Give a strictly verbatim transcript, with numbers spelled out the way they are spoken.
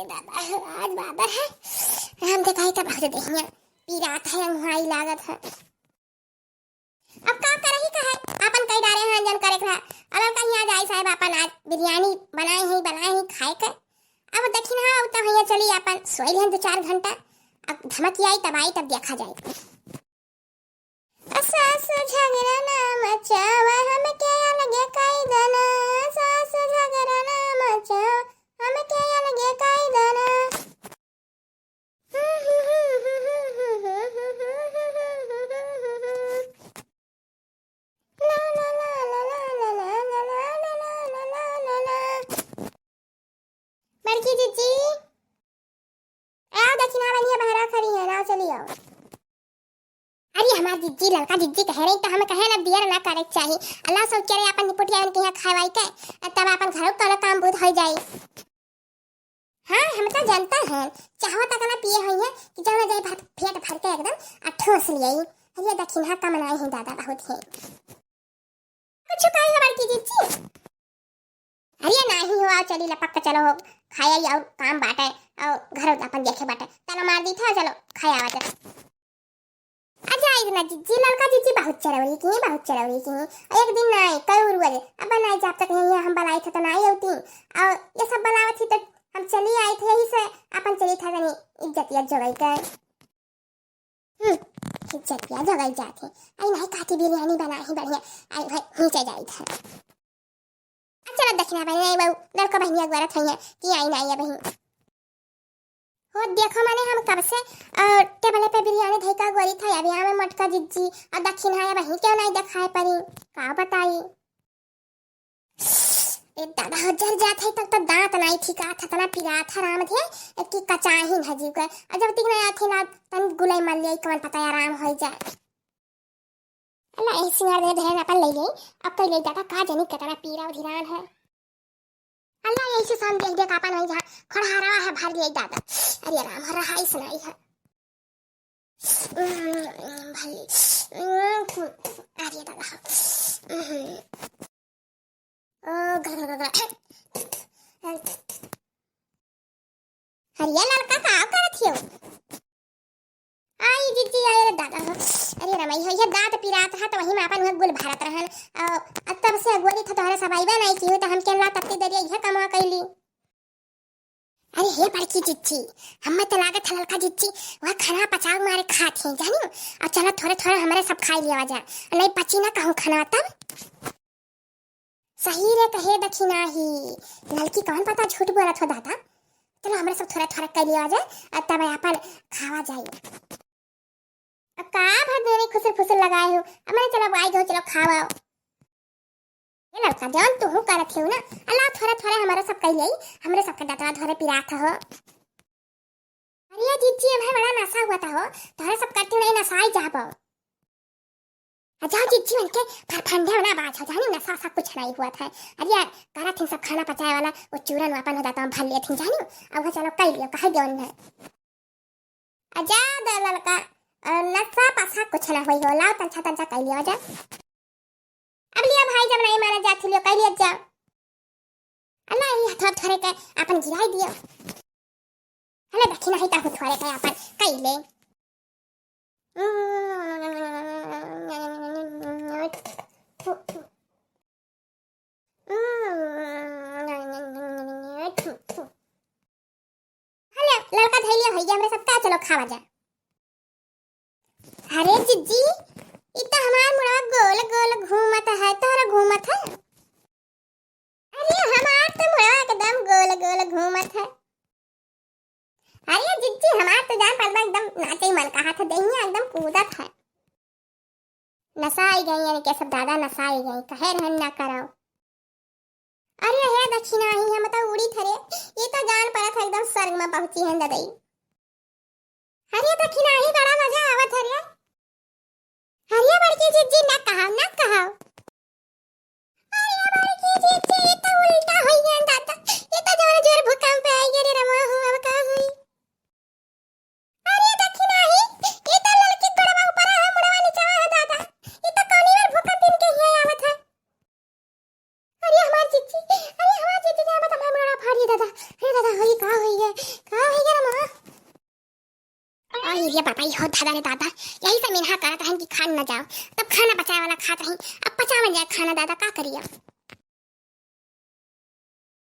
दादा है, आज बादर है। राम देखाई तब आज देहिया पीरात है, अंगुहाई लागत है। अब का करही का है, आपन कई डारे हैं, जन करे के रहा। अब हम कहीं आज आई साहब, आपन आज बिरयानी बनाए हैं, बनाए हैं खाए के। अब देखी ना, अब तो भैया चली आपन सोई लें दो चार घंटा। अब धमकी आई तब आई, तब देखा जाए। सास झगड़ा ना मचावा, हमके अलगे कई दना। सास झगड़ा ना मचावा, हमके अलगे कई दना। बड़की जिज्जी, आओ दखिना बनिया बहरा खड़ी है, आओ चली आओ। अरे हमार जिज्जी, ललका जिज्जी कहे रही तो हम कहे ना दियर ना करे के चाही। अल्लाह सब करे अपन निपुटिया उनके यहाँ खाए वाई के, तब अपन घरों का काम बूत हो जाई। हाँ, हम तो जानता है, चाहो तक ना पिए हुई है कि जाओ ना जाए भात पेट भर के एकदम आ ठूस लिए। अरे दखिना कम नाई है दादा, बहुत है। कुछ कही है बड़की जिज्जी? अरे नाही हो, आओ चली लपक के चलो हो, खाया ही और काम बाटे, और घर अपन देखे बाटे, ताला मार दी था, चलो खाया आवा जा। अच्छा, इतना जिज्जी, ललका जिज्जी बहुत चरौरी की, बहुत चरौरी की। एक दिन नाही, कई रोज, अब नाही जाब तक यही हम बलाई थे तो नाही होती, और ये सब बलावत थी तो हम चली आई थे, यही से अपन चली था तनी इज्जतिया जोगाई के। हम्म, इज्जतिया जगाई जात है। आई नाही काटी बिरयानी बनाई बढ़िया। आई भाई नीचे जाई था। अच्छा, चलो दखिना बहनी, आई बाऊ, लड़का बहनी अगवारा थई है कि आई नाही अबही। हो देखो माने हम कब से, अ, टेबल पे बिरयानी धई का गोरी था, अभी आवे मोटका जिज्जी, और दखिना है अबही क्यों नाही देखाए परी, का बताई। ए दादा हो, जर जात है तब तो दांत नाही ठिकात है, तना पिरात है राम धे, एक की कचाही न जीव के। और जब तक ना आथे ना तन गुलाई मल लिया, कवन पता आराम हो जाए। अल्लाह ए सिंगार दे धरे अपन ले ले, अब कई ले दादा का जनी केतना पीरा उधिरान है। अल्लाह यही से शाम देख देख अपन वही जहाँ खड़हारा है भर लिए दादा। अरे राम हो रहा है सुनाई है। भले। अरे दादा। ओ, ग-, ग-, ग-, ग-, अरे ललका का करत हियो? आई जिज्जी, आए रे दादा हो। अरे रमई हो, ये दांत पिरात रहा तो वही में अपन हुआ गुल भरत रहन। और तब से अगोरी था तोहरे सब आईबे नहीं की हो, तो हम केला तत्ती दरिया यह कमा कैली। अरे हे बड़की जिज्जी, हमें तो लागत है ललका जिज्जी वह खाना पचाव मारे खात हैं, जानियो? और चलो थोड़े थोड़े हमारे सब खाई लिया जा, नहीं पची ना कहूँ खाना तब। सही रे कहे दखिना ही, ललकी कौन पता झूठ बोलत हो दादा। चलो हमारे सब थोड़ा थोड़ा कर लिया जा, और तब अपन खावा जाए। अब का भर देने खुसर फुसर लगाए हो, अब मैंने चलो आई गो, चलो खावा। ये ललका जौन तू हूँ करत हो ना, अल्लाह थोड़ा थोड़ा हमारा सब कह ले, हमरे सबके दतवा धोरे पिरात हो। अरे जिज्जी, अब है बड़ा नशा हुआ था हो, तोहरे सब करते नहीं नशाई जाबो। आ जाओ जिज्जी, उनके फरफंडे ना बाज हो, जानी नशा वशा कुछ नहीं हुआ था। अरे यार, करा थिन सब खाना पचाए वाला, वो चूरन वापन हो जाता भर लिए थिन, जानी। अब वो चलो कह लियो, कह दियो उन्हें। आ जा दे ललका, अ, नशा पसा कुछ ना होई हो, लाओ तंचा तंचा कह लियो जा। अब लिया भाई, जब नहीं माना जात लियो, कह लिया जा। अल्लाह, ये हथवा थोड़े के अपन गिराई दियो। अल्लाह, दखिना ही ता हथवा रे के अपन कइले। हेलो, ललका धइलिया भैया, हमरे सबका चलो खावा जा। अरे जिज्जी, ई त हमार मुड़वा गोल गोल घूमत है, तोहरा घूमत है? अरे हमार त मुड़वा एकदम गोल गोल घूमत है। अरे जिज्जी, हमार त जान पलवा एकदम नाचे मन कहा था, देहिया एकदम कूदत है। नसाई गई, यानी के सब दादा नसाई गई, कहे रहन ना करो। अरे हे दखिना ही, हम तो उड़ी थरे, ये तो जान पड़ा था एकदम स्वर्ग में पहुंची है ददई। अरे दखिना ही, बड़ा मजा आवत है रे। अरे बड़की जिज्जी, ना कहा, ना कहा। अरे बड़की जिज्जी, ये तो उल्टा हो गया दादा, ये तो जोर जोर भूकंप आ गया रे रमा हो, अब का हुई? अरे दखिना ही, ये तो ललकी गोड़वा ऊपर है, मुड़वा नीचवा है दादा, ये तो कौनी बार भूकंप इनके हिया आवत है। अरे हमार जिज्जी, अरे हमार जिज्जी, क्या बता, हमार मुड़वा फाड़ दिया दादा। अरे दादा, होई का होई है, ये बाबा, इहो दादा रे दादा, यही से मिनहा करत रहन कि खान न जाओ, तब खाना पचाए वाला खात रही, अब पचावन जाए खाना दादा, का करी अब?